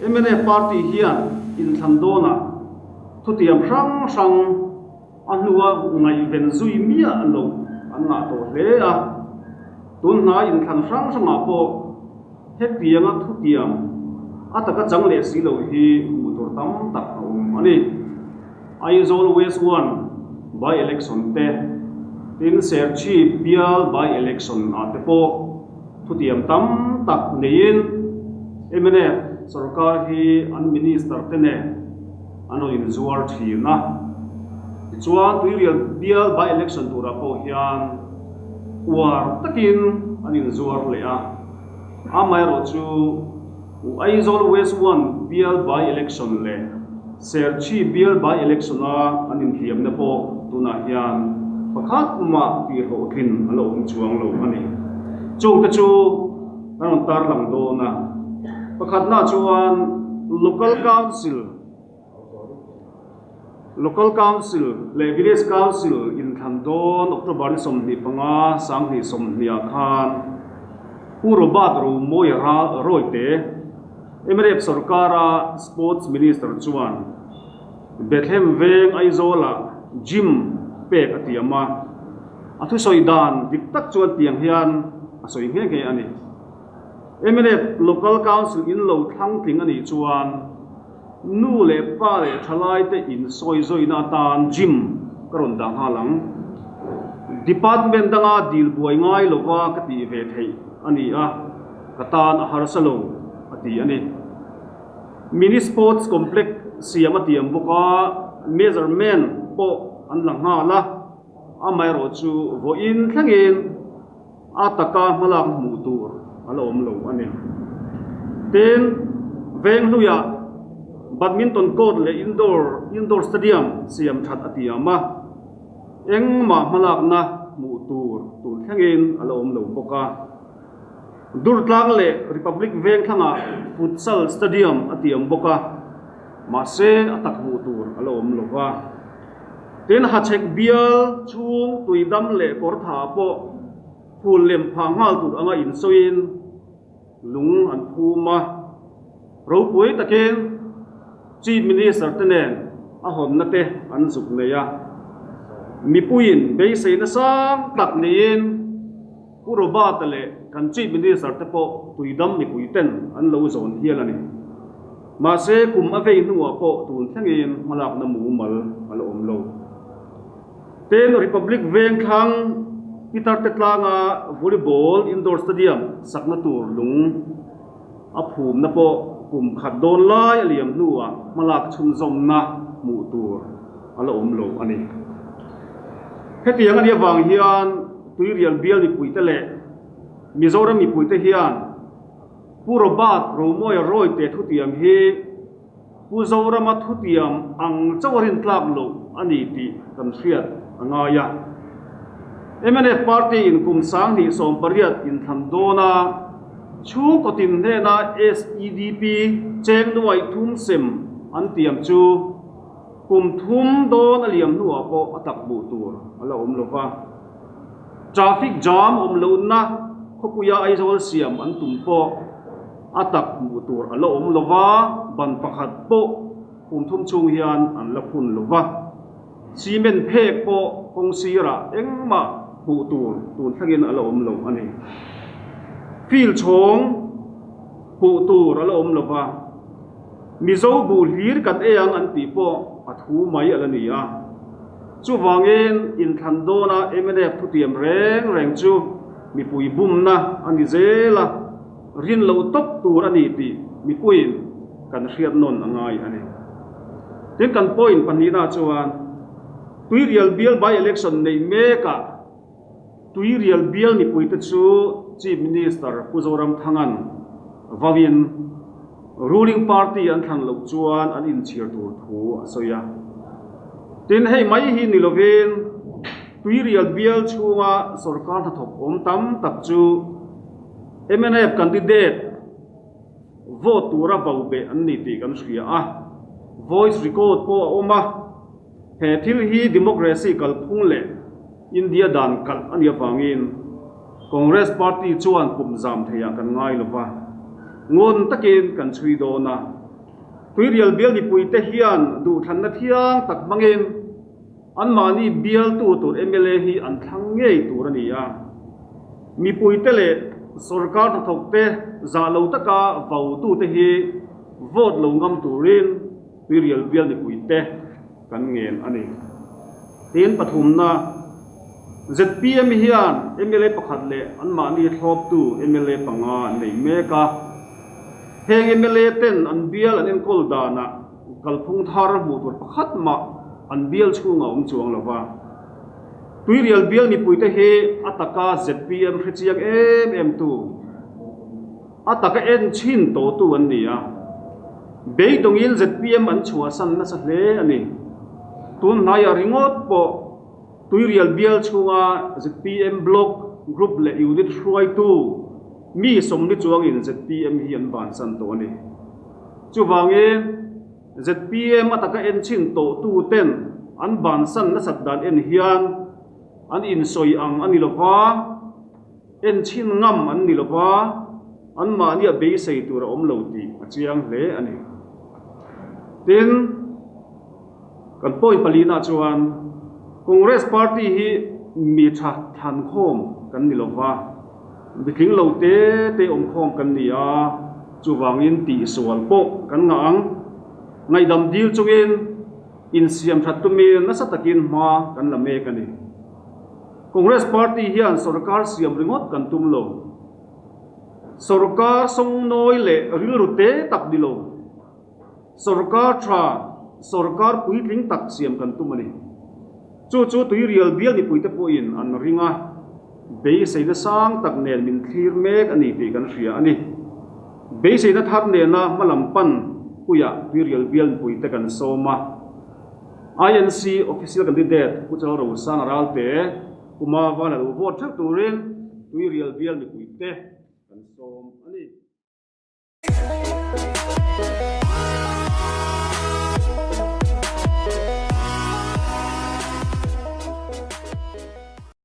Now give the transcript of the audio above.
Mnf party hian inthlan dawnah thutiam hrang hrang a hnua ngaihven zui miah loh an ngah tawh hle a. Tun hnai inthlan hrang hrangah pawh hetianga thutiam a taka chang leh si lo hi hmuh tur tam tak a awm a ni. Aizawl West One by-election te, tin Serchhip bial by-election ah te pawh thutiam tam tak neiin mnf sorkar hi an minister te nen an rawn inzuar thin a. Tichuan Tuirial bial by-election turah pawh hian uar takin an inzuar leh a, amaherawhchu, Aizawl West One bial by-election leh Serchhip bial by-election-a an inhliamna pawh tunah hian pakhat mah tih hlawhtlin a la awm chuang lo a ni. Chungte chu kan rawn tarlang dawn a, pakhatna chuan Local Council, Local Council leh Village Council inthlan dawn October ni 25, 2020 ah khan Pu Robert Romawia Rawite, mnf sorkara Sports Minister chuan Bethlehem Veng Aizawlah Gym pek a tiam a, a thusawi dan dik tak chuan tiang hian a sawi nghe nghe a ni. Mnf Local Council in lo thlang tling a nih chuan Nu leh pa leh thalaite insawi zawina atan gym ka rawn dah nghal ang. Department danga dil buai ngai lova ka tih ve theih a ni a, ka tan a harsa lo, a ti a ni. Mini Sports Complex siam a tiam bawk a, measurement pawh an la nghal a, amaherawhchu vawiin thlengin, A taka hmalak hmuh tur a la awm lo a ni. Tin, Venghluiah badminton court leh indoor indoor stadium siam that a tiam a, engmah hmalakna hmuh tur tun thlengin a la awm lo bawk a. Durtlang leh Republic Vengthlangah futsal stadium a tiam bawk a, mahse a tak hmuh tur a la awm lo va. Tin, hachhek bial chhung tuidam leh kawrtha pawh phul lem phah nghal tur anga insawiin lung an phum a. Ropui takin Chief Minister te nen a hawnna te an zuk nei a. Mipuiin beiseina sang tak neiin Pu Robert-a leh kan Chief Minister te pawh tuidam mipui ten an lo zawn hial a ni. Mahse, kum a vei hnuah pawh tun thlengin hmalakna mumal a la awm lo. Tin, Republic Vengthlang Peter te tlanga Volleyball Indoor Stadium sakna tur lung a phumna pawh kum khat dawn lai a liam hnuah hmalak chhunzawmna hmuh tur a la awm lo a ni. Hetiang a nih avang hian Tuirial bial mipuite leh Mizoram mipuite hian Pu Robert Romawia Rawite thutiam hi Pu Zorama thutiam ang chauh a rintlak loh a ni tih kan hriat a ngai a. Mnf party in kum 2018 inthlan dawna chhungkaw tin hnena SEDP cheng nuai thum sem an tiam chu kum thum dawn a liam hnuah pawh a tak hmuh tur a la awm lo va. Traffic jam awm lohna khawpuia Aizawl siam an tum pawh a tak hmuh tur a la awm lo va, ban pakhat pawh kum thum chhung hian an la phun lo va. Cement phek pawh kawng sirah engmah hmuh tur tun thlengin a la awm lo a ni. Field chhawng hmuh tur a la awm lo va. Mizo buh hlir kan ei ang an tih pawh a thu mai a la ni a. Chuvangin inthlan dawna mnf thutiam reng reng chu mipui bumna a ni zel a, rin loh tawp tur a ni tih mipuiin kan hriat nawn a ngai a ni. Tin, kan point pahnihna chuan Tuirial bial by-election neih mekah Tuirial bial mipuite chu Chief Minister Pu Zoramthanga'n vauin ruling party an thlan loh chuan an inchhir tur thu a sawi a. Tin, hei mai hi ni lovin Tuirial bial chhunga sorkar hnathawk awm tam tak chu mnf candidate vote tura vau beh an ni tih kan hria a, voice record pawh a awm a. He thil hi democracy kalphung leh India dan kalh a nih avangin Congress party chuan kum zam theiah kan ngai lo va, ngun takin kan chhui dawn a. Tuirial bial mipuite hian duhthlanna thiang tak hmangin anmahni bialtu tur mla hi an thlang ngei tur a ni a. Mipuite leh sorkar hnathawkte zah lo taka vautute hi vote lo ngam turin Tuirial bial mipuite kan ngen a ni. Tin, pathumna, zpm hian mla pakhat leh anmahni thlawptu mla panga an nei mek a. Heng mla ten an bial an enkawl danah kalphung thar hmuh tur pakhat mah an bial chhungah awm chuang lo va. Tuirial bial mipuite hi a taka zpm hrechiang em em tu, A taka en chhin tawhtu an ni a, beidawngin zpm an chhuahsan nasa hle a ni. Tun hnaiah ringawt pawh Tuirial bial chhunga zpm block, group leh unit hruaitu mi sawmli chuangin zpm hi an bansan tawh a ni. Chuvangin zpm a taka en chhin tawhtu ten an bansan nasat dan en hian an insawi ang a ni lova, En chhin ngam an ni lova, anmahnia beisei tur a awm lo tih a chiang hle a ni. Tin, kan point palina chuan Congress party hi mi tha thlankhawm kan ni lova, mitling lo te te awmkhawm kan ni a, chuvangin tihsual pawh kan ngah ang. Ngaihdam dil chungin insiam that tumin nasa takin hma kan la mek a ni. Congress party hian sorkar siam ringawt kan tum lo. Sorkar sawngnawi leh rilru te tak ni lo. Sorkar tha, sorkar puitling tak siam kan tum a ni. Chu chu tuirial bial mipuite pawhin an ring a, beiseina sang tak nen min thlir mek a ni tih kan hria a ni. Beiseina thar nena hmalam pan puiah tuirial bial mipuite kan sawm a. INC Official Candidate Pu Chal Rosanga Ralte kuma vala lo vote theuh turin Tuirial bial mipuite kan sawm a ni.